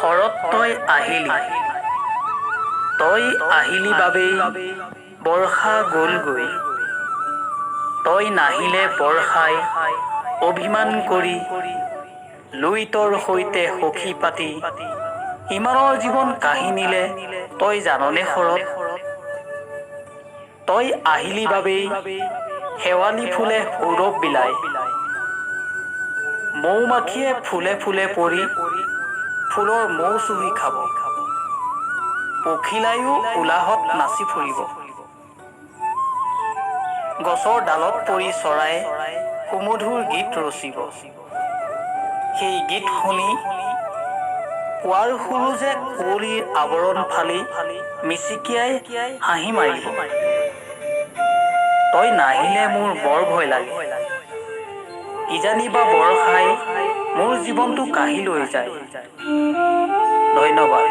শৰৎ, তই আহিলি। তই আহিলি বাবেই বৰ্ষা গ'লগৈ। তই নাহিলে বৰ্ষাই অভিমান কৰি লুইতৰ সৈতে সখী পাতি ইমানৰ জীৱন কাঢ়ি নিলে, তই জাননে শৰৎ? তই আহিলি বাবেই শেৱালি ফুলে সৌৰভ বিলায়। মৌ মাখিয়ে ফুলে ফুলে পৰি ফুলৰ মৌ চুহি খাব। পখিলায়ো উলাহত নাচি ফুৰিব। গছৰ ডালত পৰি চৰায়ে সুমধুৰ গীত ৰচিব। সেই গীত শুনি পুৱাৰ সূৰুযে কুঁৱলীৰ আৱৰণ ফালি মিচিকিয়াই হাঁহি মাৰিব। তই নাহিলে মোৰ বৰ ভয় লাগে। কিজানিবা বৰষাই মোৰ জীৱনটো কাঢ়ি লৈ যায়। ধন্যবাদ।